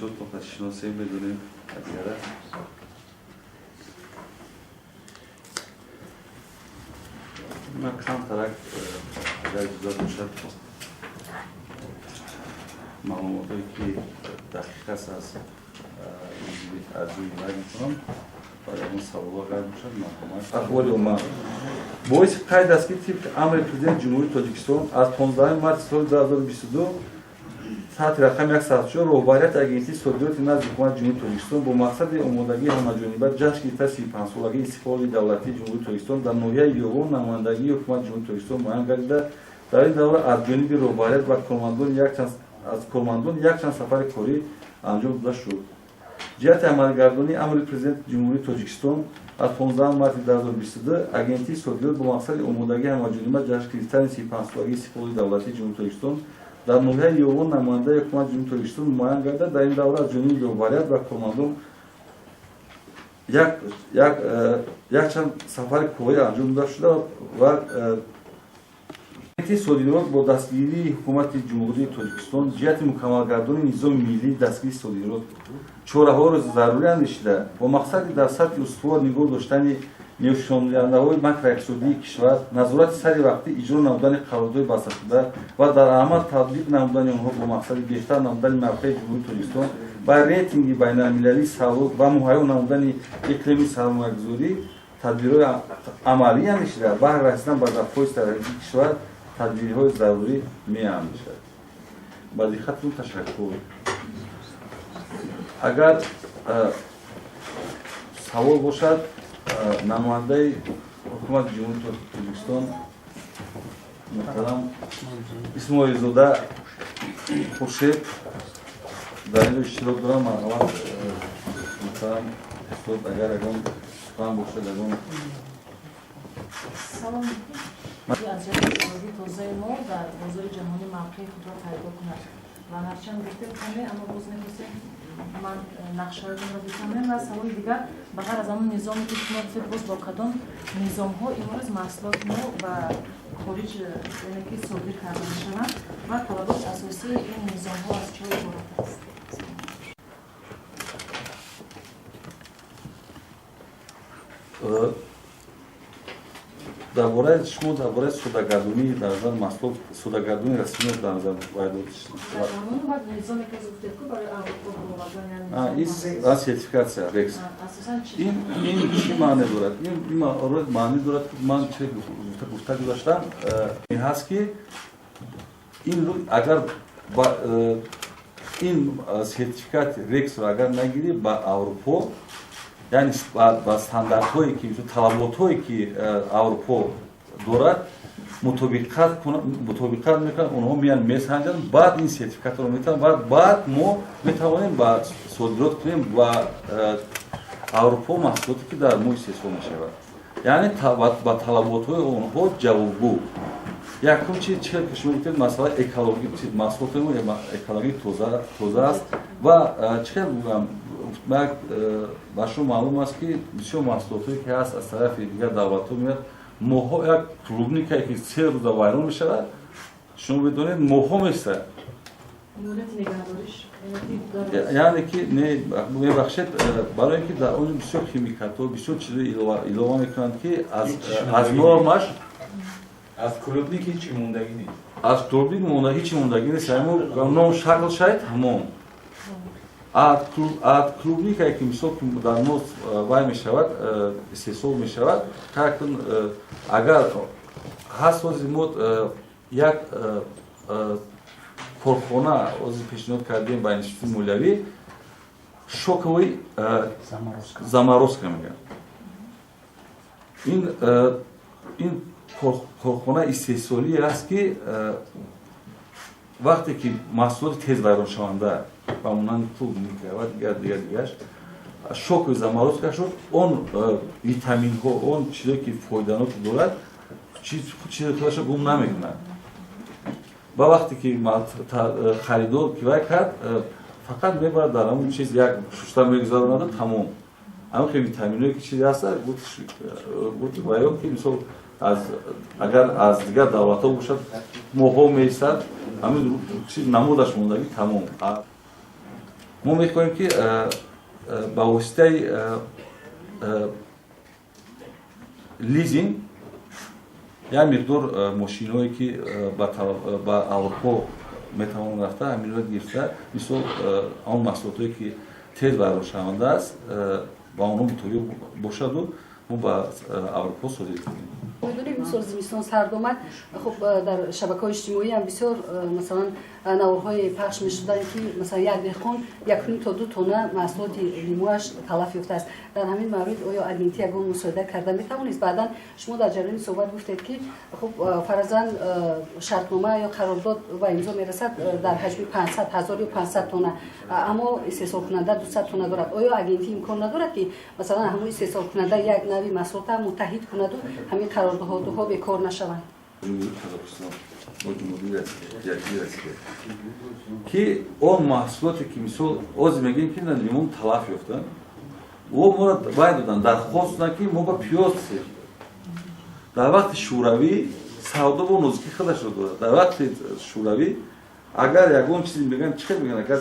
Бисёр тоқатшиносем, медонем якдигара. Ман камтарак, агар иҷозат бошад, маълумотое ки дақиқ аст, аз рӯи вай мекунам ва ягон саволо агар бошад, марҳамат. Аҳволи омма боиси қайд аст, ки тибқи амри Президенти Ҷумҳурии Тоҷикистон аз 15 марти соли 2022 таҳти рақами 104, роҳбарияти Агентии содироти назди Ҳукумати Ҷумҳурии Тоҷикистон бо мақсади омодагии ҳамаҷониба ҷашн гирифта 35-солагии истиқлоли давлатии Ҷумҳурии Тоҷикистон дар ноҳияи Ёвон намояндагии Ҳукумати Ҷумҳурии Тоҷикистон муайян гардида, дар ин давра аз ҷониби роҳбарият ва кормандони якчанд аз кормандон якчанд сафари корӣ анҷом дода шуд. Ҷиҳати амалигардонии амри Президенти Ҷумҳурии Тоҷикистон аз 15 марти 2022, Агентии содирот бо мақсади омодагии ҳамаҷониба ҷашн гирифтани 35-солагии истиқлоли давлатии Ҷумҳурии Тоҷикистон дар ноҳияи Ёвон намояндаи Ҳукумати Ҷумҳурии Тоҷикистон муайян гардад. Дар ин давра аз ҷониби роҳбарият ва кормандон якчанд сафари корӣ анҷом дода шуда ва Агентии содирот бо дастгирии Ҳукумати Ҷумҳурии Тоҷикистон ҷиҳати мукаммалгардонии низоми миллии дастгирии содирот чораҳоро зарурӣ андешида, бо мақсади дар сатҳи устувор нигоҳ доштани нишондиҳандаҳои макроиқтисодии кишвар, назорати сари вақтӣ иҷро намудани қарордодҳои басташуда ва дар амал татбиқ намудани онҳо, бо мақсади беҳтар намудани мавқеи Ҷумҳурии Тоҷикистон ба рейтинги байналмилалии савдо ва муҳайё намудани иқлими сармоягузорӣ тадбирҳои амалӣ андешида, баҳри расидан ба ҳадафҳои стратегии кишвар тадбирҳои зарурӣ меандешад. Ба диққататон ташаккур. Агар савол бошад, намояндаи Ҳукумати Ҷумҳурии Тоҷикистон муҳтарам Исмоилзода Хуршед дар инҷо иштирок дорам. Марҳамат, муҳтарам устод, агар ягон сухан бошад, ягон. Салом. Аз ҷиҳати иқтисодии тозаи мо дар бозори ҷаҳонӣ мавқеи худро пайдо кунад ва ҳарчанд гуфтем каме, аммо боз мехостем ман нақшаҳоятонро бифаҳмем. Ва саволи дигар: ба ғайр аз ҳамон низоме, ки шумо гуфтед, боз бо кадом низомҳо имрӯз маҳсулоти мо ба хориҷ, яъне ки содир карда мешаванд, ва талаботи асосии ин низомҳо аз чӣ иборат аст? Дар бораи шумо, дар бораи содагардонӣ дар назар маҳсулот, содагардонии расмиёт дар назар бояд. Низоме ки гуфтед ку барои Аврупо. Сертификатсия Рекс, ин чӣ маъне дорад? Ин маъне дорад, ки ман чи гуфта гузаштам, ин ҳаст, ки ин агар ин сертификати Рексро агар нагирӣ, ба Аврупо, яъне ба стандартҳое ки, талаботҳое ки Аврупо дорад, мутобиқат мекунанд. Онҳо меянд, месанҷанд, баъд ин сертификатро метавонанд ва баъд мо метавонем ба содирот кунем ба Аврупо маҳсулоте, ки дар мо истеҳсол мешавад, яъне ба талаботҳои онҳо ҷавобгӯ. Якум чи, чӣ ки шумо гуфтед, масъала экологӣ, маҳсулоти мо экологӣ тоза аст. Ва чӣ хел гӯям, ба шумо маълум аст, ки бисёр маҳсулотое ки ҳаст, аз тарафи дигар давлатҳо меояд, моҳҳо, як клубникае ки 3 рӯза вайрон мешавад, шумо медонед, моҳҳо месад. Яъне ки не, мебахшед, барои ин ки дар он ҷо бисёр химикатҳо, бисёр чизо илова мекунанд, ки аз нормаш. Аз клубник ҳеҷ мондагӣ нест. Аз клубник ҳеҷ мондагӣ нест. Ном, шакл шайд, ҳамон. Аз клубникае ки, мисол, дар мо вай мешавад, истеҳсол мешавад, агар ҳаст, ҳозир мо як корхона ҳозир пешниҳод кардем ба институти молиявӣ, шоковый заморозка мегӯям. Ин корхона истеҳсолие аст, ки вақте ки маҳсулоти тез вайроншаванда, ба монанди клубника ва дигар дигар дигараш, шоковый заморозка шуд, он витаминҳо, он чизое ки фоиданок дорад, чизи худашро гум намекунад. Ба вақте ки харидор ки вай кард, фақат мебарад, дар ҳамон чиз як шушта мегузаронаду тамом. Ҳамин хел витаминҳое ки чизе ҳаста, гуфт ваё ки, мисол, аз агар аз дигар давлатҳо бошад, моҳҳо меистад, ҳамин намудаш мондагӣ, тамом. Мо мехоҳем, ки ба воситаи лизинг як миқдор мошинҳое, ки ба Аврупо метавонанд рафта, ҳаминро гирифта, мисол, он маҳсулотое, ки тез вайроншаванда аст, ба онҳо мутобиқ бошаду мо ба Аврупо содир кунем. Медонем, мисол, зимистон сард омад. Хуб, дар шабакаҳои иҷтимоӣ ҳам бисёр, масалан, наворҳое пахш мешуданд, ки масалан як деҳқон 1,5 то 2 тонна маҳсулоти лимӯаш талаф ёфтааст. Дар ҳамин маврид оё агентӣ ягон мусоидат карда метавонист? Баъдан шумо дар ҷараёни суҳбат гуфтед, ки хуб, фарзан, шартнома ё қарордод ба имзо мерасад дар ҳаҷми 500 000 ё 500 тонна, аммо истеҳсолкунанда 200 тонна дорад. Оё агентӣ имкон надорад, ки масалан ҳамон истеҳсолкунанда як нави маҳсулота муттаҳид кунаду ҳамин қарордоҳо бекор нашаванд? Ҷумҳурии Қазоқистон бо Ҷумҳурии Россия, ки он маҳсулоте, ки мисол ози мегӯем, ки лимон талаф ёфтанд, о моро вай доданд, дархост доданд, ки мо ба пиёз. Дар вақти Шӯравӣ савдо бо нозикӣ худашро дорад. Дар вақти Шӯравӣ агар ягон чизе мегӯянд, чӣ хел мегӯянд, агар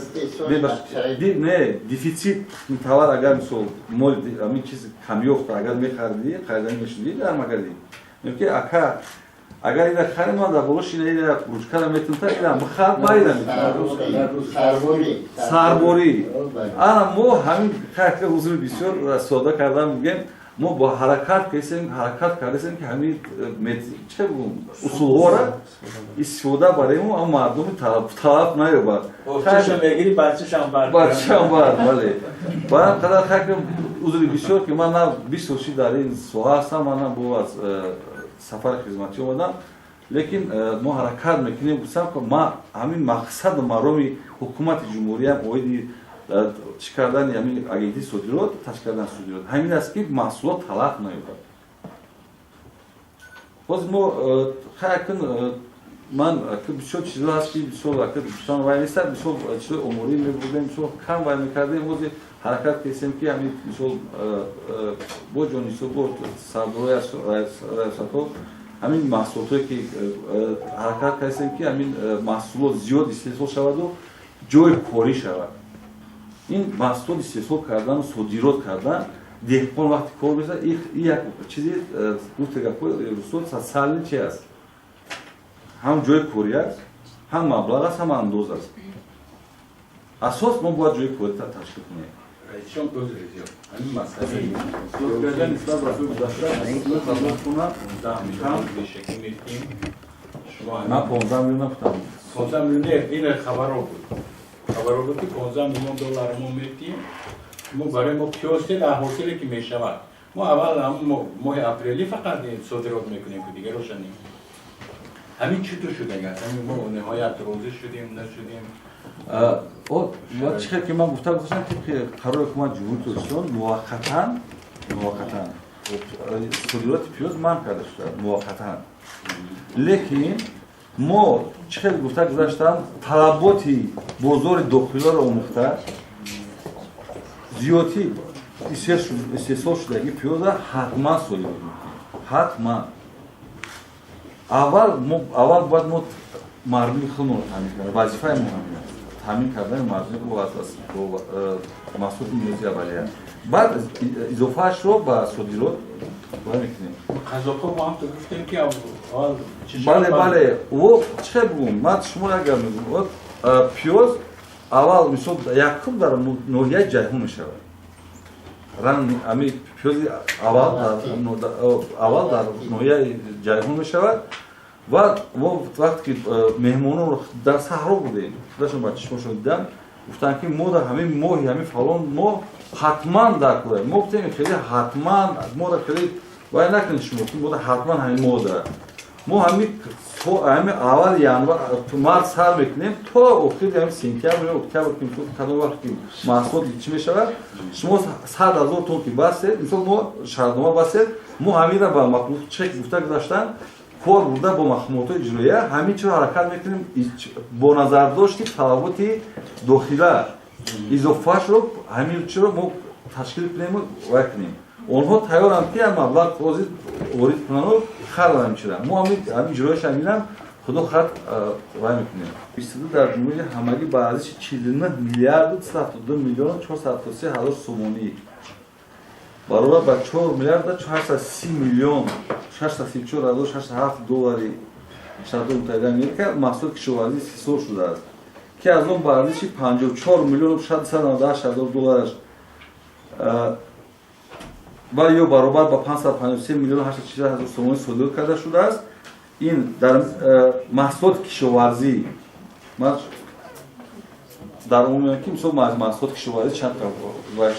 не дефицит товар, агар мисол моли ҳамин чиз камёфта, агар мехаридӣ, хариданӣ мешудӣ дар магазин, мегӯяд, ки ака, агар ина харид, ман дар болош ина ручкара метунта, ина бихар, ба ина сарборӣ. Ана мо ҳамин хайка узри бисёр сода кардан мегӯем, мо бо ҳаракат кардем, ҳаракат кардем, ки ҳамин, чӣ бигӯм, усулҳоро истифода барему, ама мардуми талаф наёбад. Бачашам бар, бале. Ба ҳам қадар хайка узри бисёр, ки ман на 20 сол ши дар ин соҳа ҳастам, ман на бо аз сафари хизматӣ омадам, лекин мо ҳаракат мекунем. Гуфтам, ки ма ҳамин мақсаду мароми ҳукумати ҷумҳуриям оиди чӣ кардани ҳамин агентии содирот, ташкил кардани содирот ҳамин аст, ки маҳсулот талаф наёбад. Боз мо хайакун ман бисёр чизҳо ҳаст, ки бисёр гуфтан вай нест, бисёр чизҳои оморӣ мебурдем, бисёр кам вай мекардем. Ҳозир ҳаракат кардем, ки ҳамин мисол бо ҷонисо, бо сардорои раёсатҳо ҳамин маҳсулотое, ки ҳаракат кардем, ки ҳамин маҳсулот зиёд истеҳсол шаваду ҷои корӣ шавад. Ин маҳсулот истеҳсол кардану содирот кардан, деҳқон вақти кор мезанад, ин як чизи, гуфта гапҳои русо, социальный чи аст, ҳам ҷои корӣ аст, ҳам маблағ аст, ҳам андоз аст. Асос мо бояд ҷои корӣ ташкил кунем. Раисҷон, узр зиёд, ҳамин масъалаи нисбат ба соли гузашта 10 000 тонна бешакӣ метиҳем. Шумо ман 15 миллион нагуфтам. 15 миллион, ин хабаро буд, хабаро буд, ки 15 миллион доллар мо метиҳем, шумо барои мо пиёз тед, ҳосиле ки мешавад. Мо аввал моҳи апрелӣ фақат содирот мекунем, ки дигароша не. Ҳамин чӣ ту шудагааст? Ҳамин мо ниҳоят розӣ шудем, нашудем? Чӣ хел ки ман гуфта гузаштам, тибқи қарори ҳукумати Ҷумҳурии Тоҷикистон муваққатан содироти пиёз манъ карда шуда муваққатан. Лекин мо, чӣ хел гуфта гузаштам, талаботи бозори дохилиро омӯхта, зиёдӣ истеҳсол шудаги пиёза ҳатман содирот мекунем, ҳатман. Аввал бояд мо мардуми худмонро таъмин кунем. Вазифаи мо ҳамин аст: таъмин кардани мардуми маҳсулоти ниёзи аввалия. Баъд изофаашро ба содирот бояд мекунем. Қазоқҳо мо ҳам то гуфтем, ки аввал Бале, о чӣ хел бигӯм, ман шумо як гап мегӯм. Пиёз аввал, мисол, якум дар ноҳияи Ҷайҳун мешавад. Ами пиёзи аввал дар ноҳияи Ҷайҳун мешавад. Ва мо вақте ки меҳмононро дар саҳро будем, худашон ба чишмошон дидам, гуфтанд, ки мо дар ҳамин моҳи, ҳамин фалон моҳ ҳатман дар кора. Мо гуфтем, хеле ҳатман мода, хеле вай накунед шумо, ки мода ҳатман ҳамин моҳ мо ҳамин аввали январ, март сар мекунем то охири ҳамин сентябр ё октябр, ки кадом вақт ки маҳсулот чӣ мешавад. Шумо 100 000 тон ки бастед, мисол, мо шартнома бастед, мо ҳаминра ба чек гуфта гузаштан, кор бурда бо мақомотҳои иҷроия ҳамин чиро ҳаракат мекунем, бо назардошти талаботи дохила изофаашро ҳамин чиро мо ташкил кунему вай кунем. Онҳо тайёранд, ки маблағ ҳозир ворид кунану харанд ҳамин чира. Мо ҳамин иҷроиш ҳаминам. Худо хоҳад, вай мекунем. 22 дар ҷумҳурӣ ҳамагӣ ба арзиши 49 миллиарду 372 миллиону 473 ҳазор сомонӣ, баробар ба 4 миллиарда 430 миллион 634 ҳазор 607 доллари Штатҳои Муттаҳидаи Америка маҳсулоти кишоварзӣ истеҳсол шудааст, ки аз он ба арзиши 54 миллиону 698 ҳазор доллараш ва ё баробар ба 553 миллион 840 ҳазор сомонӣ содирот карда шудааст. Ин дар маҳсулоти кишоварзӣ. Ман дар умум ки мисол маҳсулоти кишоварзӣ чанд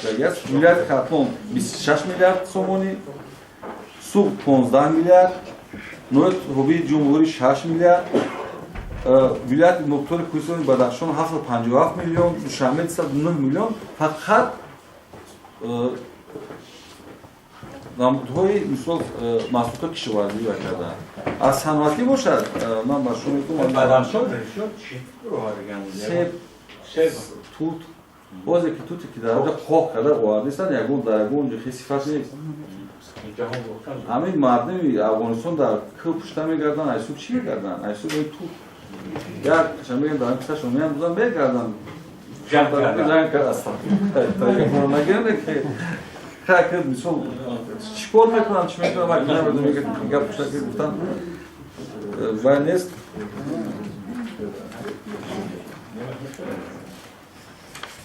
шудаги аст: вилояти Хатлон 26 миллиард сомонӣ, Суғд 15 миллиард, ноҳияи тобеи ҷумҳурӣ 6 миллиард, вилояти мухтори кӯҳистони Бадахшон 757 миллион, Душанбе 209 миллион. Фақат намудҳои, мисол, маҳсулоти кишоварзӣ ва кардаанд. Аз саноатӣ бошад, ман ба шумо мегӯям: себ, тут. Бозе ки туте ки дар оҷа қоқ карда овардистанд, ягон дар ягон ҷо хел сифат нест. Ҳамин мардуми Афғонистон дар кӯ пушта мегарданд. Айсуб чӣ мегарданд? Айсуб тут як қашан меган, дар кисашон меандозанд, мегарданд. Ҷанг нагиранд ки как, мисол, чӣ кор мекунам, чӣ мекунам, намедонам. Гап пушта ки гуфтан вай нест.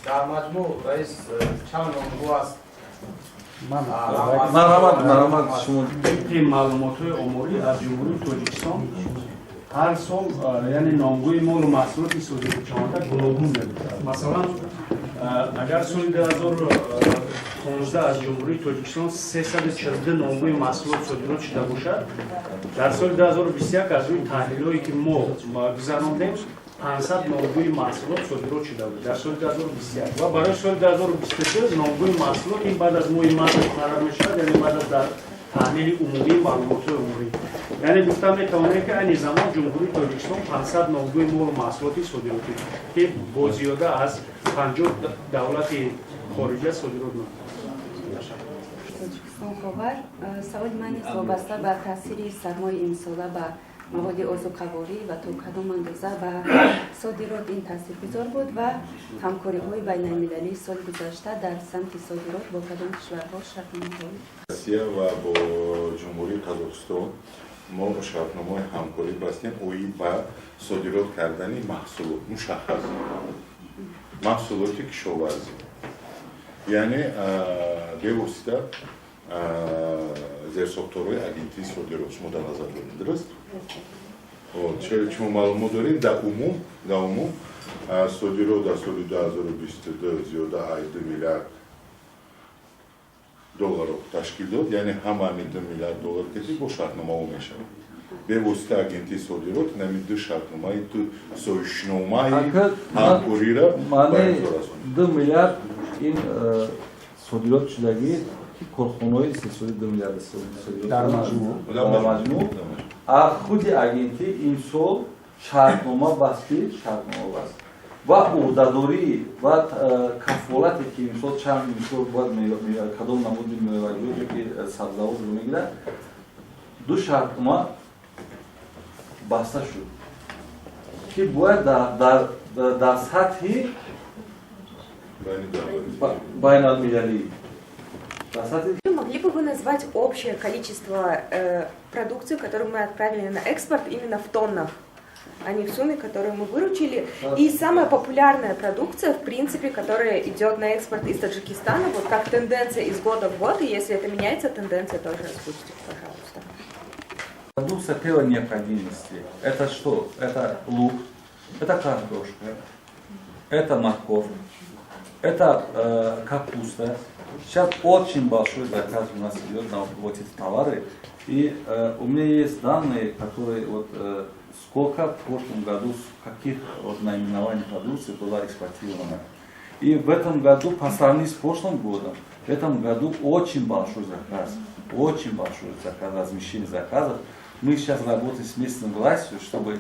Дар маҷмӯъ, раис, чанд номгӯ аст? Марҳамат, марҳамат, шумо. Тибқи маълумотҳои оморӣ аз Ҷумҳурии Тоҷикистон ҳар сол, яъне номгӯи молу маҳсулоти содиротшаванда гуногун мебошад. Масалан, агар соли 2015 аз Ҷумҳурии Тоҷикистон 342 номгӯи маҳсулот содирот шуда бошад, дар соли 2021 аз рӯи таҳлилҳое ки мо гузарондем, 500 номгӯи маҳсулот содирот шуда буд дар соли 2021. Ва барои соли 2022 номгӯи маҳсулот ин баъд аз моҳи март муқаррар мешавад, яъне баъд аз дар таҳлили умумии маълумотҳои умумӣ. Яъне гуфта метавонем, ки айни замон Ҷумҳурии Тоҷикистон 500 номгӯи молу маҳсулоти содиротӣ, ки бо зиёда аз 50 давлати хориҷа содирот мекунад. Тоҷикистон хабар. Саволи ман низ вобаста ба таъсири сармои имсола ба маводи озуқаворӣ ва то кадом андоза ба содирот ин таъсиргузор буд ва ҳамкориҳои байналмилалии соли гузашта дар самти содирот бо кадом кишварҳо шартномаҳо? Россия ва бо Ҷумҳурии Қазоқистон мо шартномаи ҳамкорӣ бастем оид ба содирот кардани маҳсулот, мушаххас маҳсулоти кишоварзӣ, яъне бевосита зерсохторҳои агентии содирот. Шумо дар назар доред, дуруст? Шумо маълумот доред, дар умум содирот дар соли 2022 зиёда аз 2 миллиард долларро ташкил дод. Яъне ҳама ами 2 миллиард доллар каси бо шартномаҳо мешавад, бевосита агентии содирот нами ду шартномаи, ду созишномаи ҳамкориро. Маъни 2 миллиард ин содирот шудагӣ ки корхонаҳои истеҳсолӣ 2 миллиард? Дар маҷмӯъ. Дар маҷмӯъ. А худи агентӣ имсол шартнома баст, ки шартнома баст ва ӯҳдадорӣ ва кафолате ки мисол чанд мисол бояд кадом намуди меваҷот ки сабзавотро мегирад, ду шартнома баста шуд, ки бояд дар сатҳи байналмилалӣ. Могли бы вы назвать общее количество продукции, которую мы отправили на экспорт именно в тоннах, а не в сумме, которую мы выручили? И самая популярная продукция, в принципе, которая идет на экспорт из Таджикистана, вот как тенденция из года в год, и если это меняется, тенденция тоже озвучьте, пожалуйста. Продукция первой необходимости. Это что? Это лук, это картошка, это морковь, это капуста. Сейчас очень большой заказ у нас идет на вот эти товары. И у меня есть данные, которые вот, сколько в прошлом году, с каких вот наименований продукции была экспортирована. И в этом году, по сравнению с прошлым годом, в этом году очень большой заказ, очень большой заказ, размещение заказов. Мы сейчас работаем с местной властью, чтобы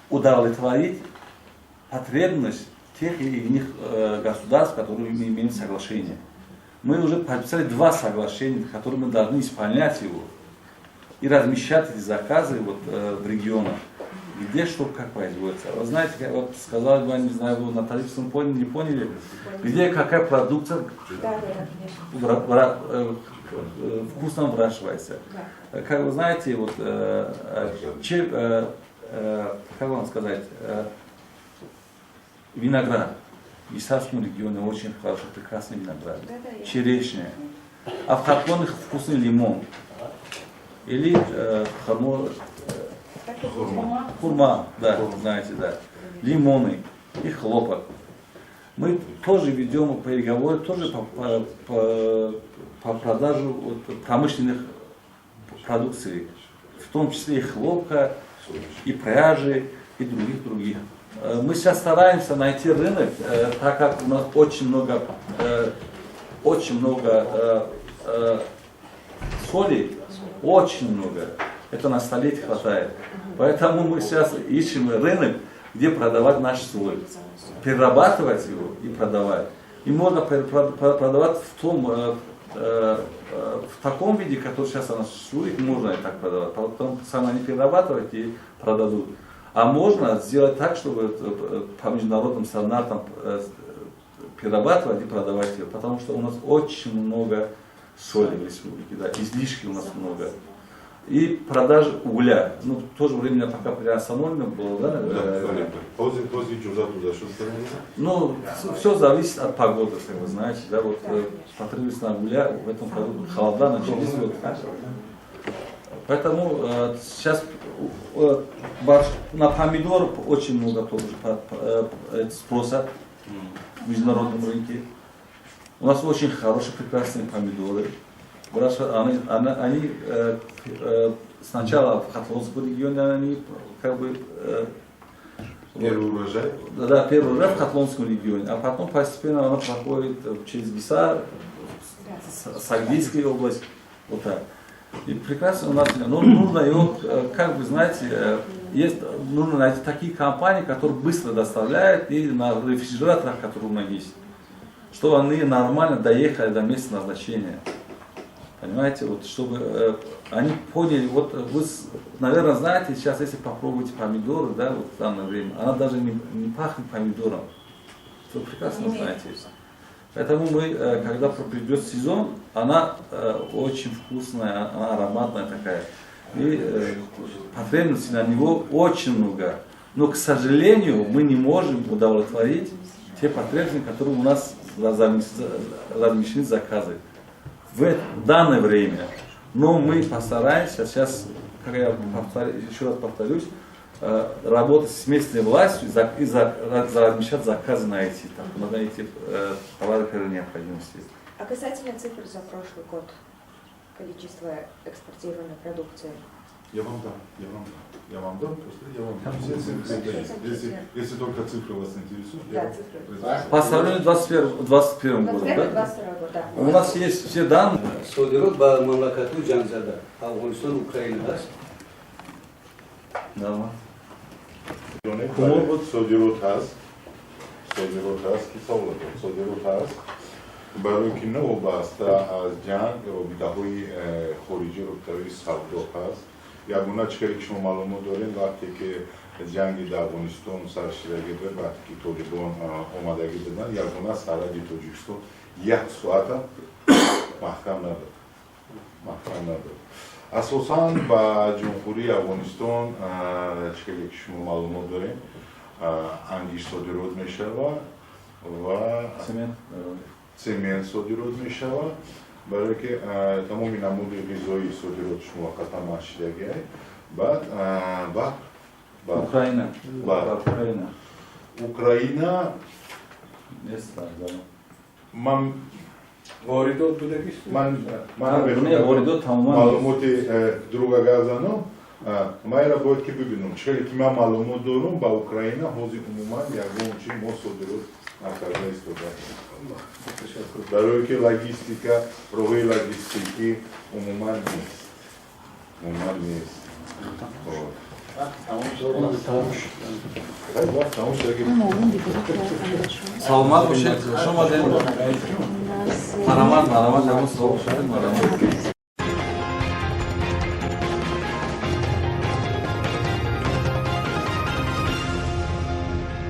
удовлетворить потребность тех или иных государств, с которыми мы имеем соглашение. Мы уже подписали два соглашения, которые мы должны исполнять его и размещать эти заказы вот в регионах. Где что, как производится. Вы знаете, как вот сказали бы, не знаю, вы на таджикском поняли, не поняли, где какая продукция вкусно выращивается. Да. Как вы знаете, вот, как вам сказать, виноград. В Исарском регионе очень хороший, прекрасный виноград. Да, Черешня. А в Хатлоне вкусный лимон. Или хурма, хурма, да, знаете, да. Лимоны и хлопок. Мы тоже ведем переговоры тоже по продажу вот промышленных продукций, в том числе и хлопка, и пряжи, и других-других. Мы сейчас стараемся найти рынок, так как у нас очень много соли, очень много. Это на столетие хватает. Поэтому мы сейчас ищем рынок, где продавать наш соль. Перерабатывать его и продавать. И можно продавать в таком виде, который сейчас она существует, можно и так продавать. Потом сами они перерабатывать и продадут. А можно сделать так, чтобы по международным стандартам перерабатывать и продавать ее. Потому что у нас очень много соли в республике, да, излишки у нас много. И продажа угля. Ну, тоже временно пока приостановлено было, да? Ну, все зависит от погоды, как вы знаете, да, вот потребность на угля в этом году холода начались. Вот. Поэтому сейчас на помидор очень много тоже спроса в международном рынке. У нас очень хорошие, прекрасные помидоры. Они сначала в Хатлонском регионе, они как бы Первый урожай? Да, первый урожай в Хатлонском регионе, а потом постепенно она проходит через Гисар, Согдийская область, вот так. И прекрасно у нас, но нужно ее, как вы знаете, есть, нужно найти такие компании, которые быстро доставляют и на рефрижераторах, которые у нас есть, чтобы они нормально доехали до места назначения. Понимаете, вот чтобы они поняли, вот вы, наверное, знаете, сейчас если попробуете помидоры, да, вот в данное время, она даже не пахнет помидором. Вы прекрасно знаете. Поэтому мы, когда придет сезон, она очень вкусная, она ароматная такая. И потребности на него очень много. Но, к сожалению, мы не можем удовлетворить те потребности, которые у нас размещены заказы в данное время. Но мы постараемся сейчас, как я еще раз повторюсь, работать с местной властью и размещать заказы на эти, там, на эти товары первой необходимости. А касательно цифр за прошлый год, количество экспортированной продукции? Я вам дам, я вам дам. Я вам дам, просто я вам дам. Все цифры есть. Если только цифры вас интересуют, да, я цифры. По сравнению с 2021 годом, да? 22 год, да. У нас есть все данные. Содирот ба мамлакатҳои ҷангзада Афғонистон, Украина ҳаст? Да. Содирот ҳаст, содирот ҳаст, ки савол дод, содирот ҳаст, барои ки новобаста аз ҷанг робитаҳои хориҷӣ, робитаҳои савдо ҳаст. Ягона чӣ хеле ки шумо маълумот дорем, вақте ки ҷанги дар Афғонистон сар шидагӣ буд, вақте ки толибон омадагӣ буданд, ягона сарҳади Тоҷикистон як соата маҳкам набуд, маҳкам набуд. Асосан ба Ҷумҳурии Афғонистон, чӣ хеле ки шумо маълумот дорем, ангишт содирот мешавад ва цемент содирот мешавад, барое ки тамоми намуди ғизои содиротш муваққатан манъ шидагиай. Баъд Украина. Украина. Украина. Ман воридот будагист? Ман воридот тамоман маълумоти друга гап занам, ман ира бояд ки бибинам. Чӣ хеле ки ман маълумот дорам, ба Украина ҳозир умуман ягон чи мо содирот накарда истода, барое ки логистика, роҳи логистикӣ умуман нест, умуман нест. Вақт тамом шуд. Саломат бошед, хуш омадед. Марамат, марамат, ягон савол шудед, марамат.